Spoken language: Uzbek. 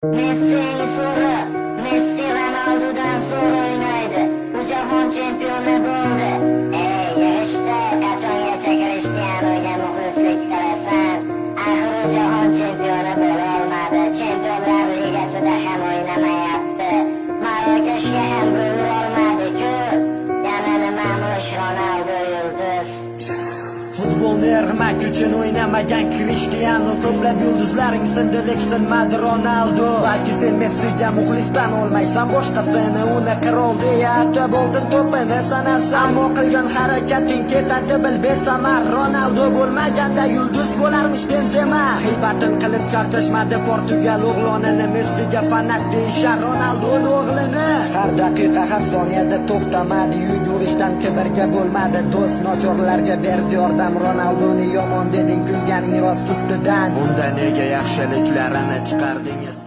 Messining zo'ri, Messi Ronaldodan zo'r o'ynaydi. U jahon chempioni bo'ldi. Ey, yig'ishdi, qachongacha Cristianoga muxlislik qilasan? Axir u jahon chempioni bo'la olmadi. Chempionlar ligasida ham o'ynamayapti. Marokashga ham gol urolmadi-ku. Yana nimamish Ronaldo yulduz. Futbolni ermak uchun o'ynamagan Cristiano. Ko'plab yulduzlaring sindi, lek sinmadi Ronaldo. Balki sen Messiga muxlisdan olmaysan boshqasini. Uni qirol deya atab, oltin to'pini sanarsan. Ammo qilgan harakating ketadi bil besamar. Ronaldo bo'lmaganda yulduz bo'larmish Benzema. G'iybatin qilib charchashmadi Portugal o'g'lonini. Messiga fanat deyishar Ronaldoni o'g'lini. Har daqiqa, har soniyada to'xtamadi yugurishdan, kibrga bo'lmadi do'st, nochorlarga berdi yordam. Ronaldoni yomon deding, kulganing rost ustidan. Unda nega yaxshiliklarini chiqardingiz?